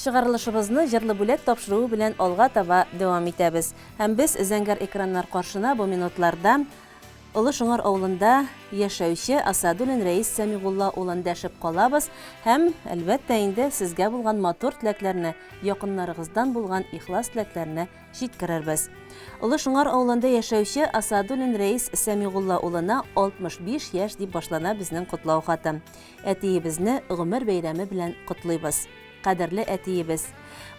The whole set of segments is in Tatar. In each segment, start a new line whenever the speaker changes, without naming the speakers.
Чыгарылышыбызны җырлы бүләк тапшыруы белән алга таба дәвам итәбез. Һәм без зәңгәр экраннар каршына бу минутларда Олы Шыңар авылында яшәүче Асадуллин Рәис Сәмигулла улын дәшеп калабыз һәм, әлбәттә инде, сезгә булган матур теләкләрне, якыннарыгыздан булган ихлас теләкләрне җиткерербез. Олы Шыңар авылында яшәүче Асадуллин Рәис Сәмигулла улына 65 яшь дип башлана безнең котлау хаты. Әтиебезне гомер бәйрәме белән котлыйбыз. Кадерле әтиебез!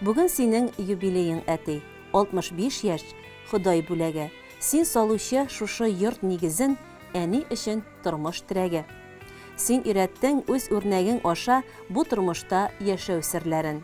Бүген синең юбилеең, әти. 65 яшь, Ходай бүләге. Син салучы шушы йорт нигезен, әни өчен тормыш терәге. Син өйрәттең үз үрнәгең аша бу тормышта яшәү серләрен.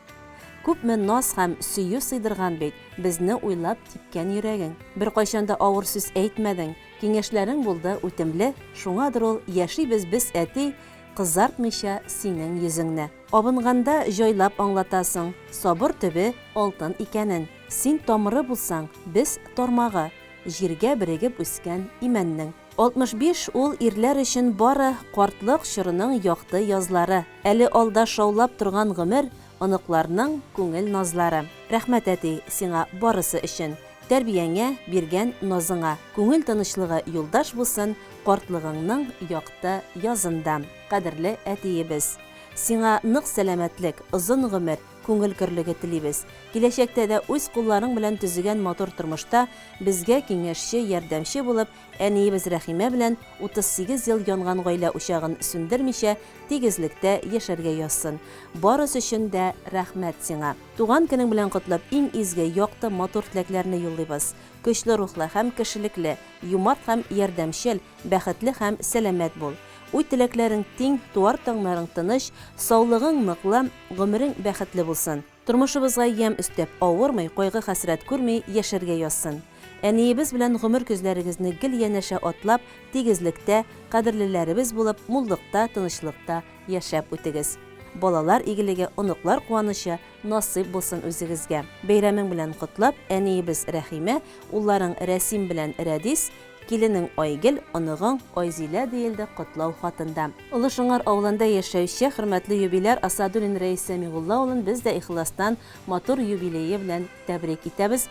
Күпме наз һәм сөю сыйдырган бит безне уйлап типкән йөрәгең. Беркайчан да авыр сүз әйтмәдең, киңәшләрең булды үтемле, шуңадыр ул яшибез без, әти, кызартмыйча синең йөзеңне. Абынганда җайлап аңлатасың, сабыр төбе алтын икәнен. Син тамыры булсаң, без тармагы, җиргә берегеп үскән имәннең. 65 ул ирләр өчен бары картлык чорының якты язлары. Әле алда шаулап торган гомер, оныкларның күңел назлары. Рәхмәт, әти, сиңа барысы өчен, тәрбияңә, биргән назыңа. Күңел тынычлыгы юлдаш булсын картлыгыңның якты язында. Кадерле әтиебез! Сиңа нык сәламәтлек, озын гомер, күңел көрлеге телибез. Киләчәктә дә үз кулларың белән төзегән матур тормышта безгә киңәшче, ярдәмче булып, әниебез Рәхимә белән 38 ел янган гаилә учагын сүндермичә, тигезлектә яшәргә язсын. Барысы өчен дә рәхмәт сиңа. Туган көнең белән котлап, иң изге, якты, матур теләкләрне юллыйбыз. Көчле рухлы һәм кешелекле, юмарт һәм ярдәмчел, Бәхетле һәм сәламәт бул. Уй-теләкләрең тиң, туар таңнарың тыныч, саулыгың ныклы, гомерең бәхетле булсын. Тормышыбызга ямь өстәп, авырмый, кайгы-хәсрәт күрми яшәргә язсын. Әниебез белән гомер көзләрегезне гел янәшә атлап, тигезлектә, кадерлеләребез булып, муллыкта, тынычлыкта яшәп үтегез. Балалар игелеге, оныклар куанычы насыйп булсын үзегезгә. Бәйрәмең белән котлап, әниебез Рәхимә, улларың Рәсим белән Рәдис, Киленең Айгөл, оныгың Айзилә, диелде котлау хатында. Олы Шыңар авылында яшәүче хөрмәтле юбиляр Асадуллин Рәис Сәмигулла улын без дә ихластан матур юбилее белән тәбрик итәбез.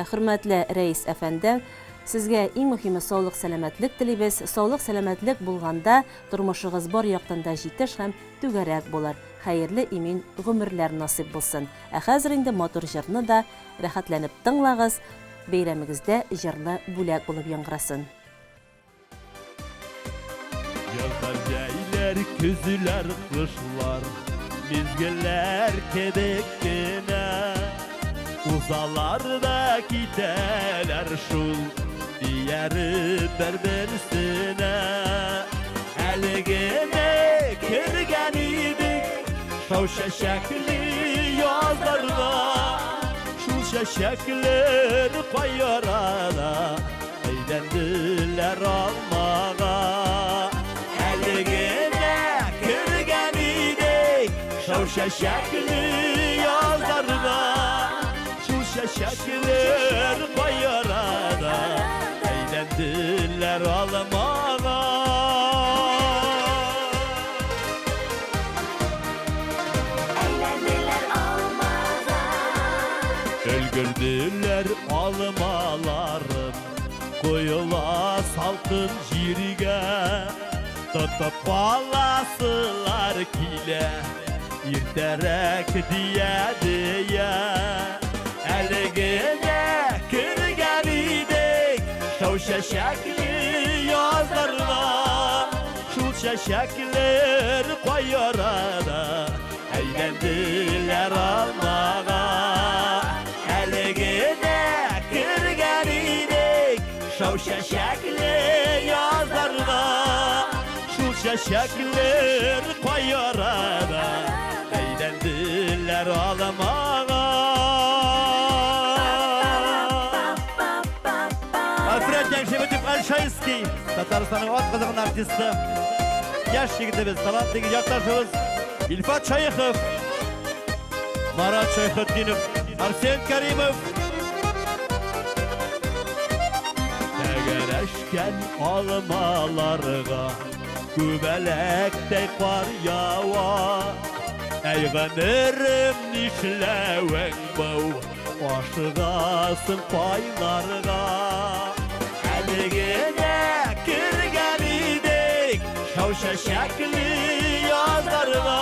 Хөрмәтле Рәис әфәнде, сезгә иң мөһиме саулык-сәламәтлек телибез. Саулык-сәламәтлек булганда тормышыгыз бар яктан да җитеш һәм түгәрәк булыр. Хәерле имин гомерләр насыйп булсын. Ә хәзер инде матур җырны да рәхәтләнеп тыңлагыз. Бәйрәмегездә җырлы бүләк булып яңгырасын.
Язлар, җәйләр, көзләр, кышлар Мизгелләр кебек кенә Узалар да китәләр шул Ияреп бер-берсенә Әле генә кергән идек Шау чәчәкле язларга Шул чәчәкләр кай арада Әйләнделәр алмага. Әле генә кергән идек Шау чәчәкле язларга. Шул чәчәкләр кай арада Әйләнделәр алмага.
Әйләнделәр алмага.
Өлгерделәр алмаларым, Коела салкын җиргә. Тотып каласылар килә, Иртәрәк дия-дия. Әле генә кергән идек Шау чәчәкле язларга. Шул чәчәкләр кай арада Әйләнделәр алмага. Әле генә кергән идек Шау чәчәкле язларга. Шул чәчәкләр кай арада Әйләнделәр алмага. Альфред Яңшебетов Альшайский, Татарстанның атказанган артисты, яшь егетебез, талантлы якташыбыз Илфат Шәехов, Марат Шәйхетдинов, Арсен Каримов. Тәгәрәшкән алмаларга күбәләктәй кар ява. Әй гомерем нишләвең бу Ашыгасың кайларга Әле генә кергән идек Шау чәчәкле язларга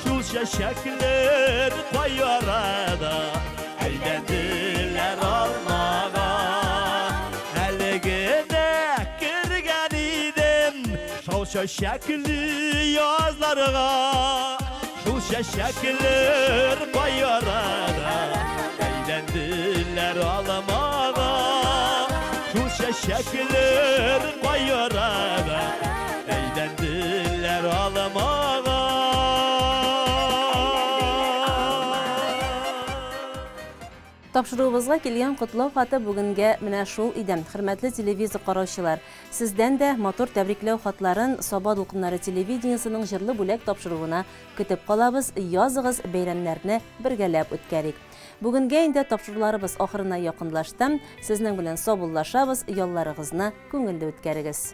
Шул чәчәкләр кай арада Әйләнделәр алмага Әле генә кергән идем Шау чәчәкле язларга Шул чәчәкләр кай арада Әйләнделәр алмага Шул чәчәкләр кай арада Әйләнделәр алмага
Тапшыруыбызга килгән котлау хаты бүгенгә менә шул иде. Хөрмәтле телевизор караучылар, сездән дә матур тәбрикләү хатларын Саба дулкыннары телевидениесенең җырлы бүләк тапшыруына көтеп калабыз, языгыз, бәйрәмнәрне бергәләп үткәрик. Бүгенгә инде тапшыруларыбыз ахырына якынлашты. Сезнең белән саубуллашабыз, ялларыгызны күңелле үткәрегез.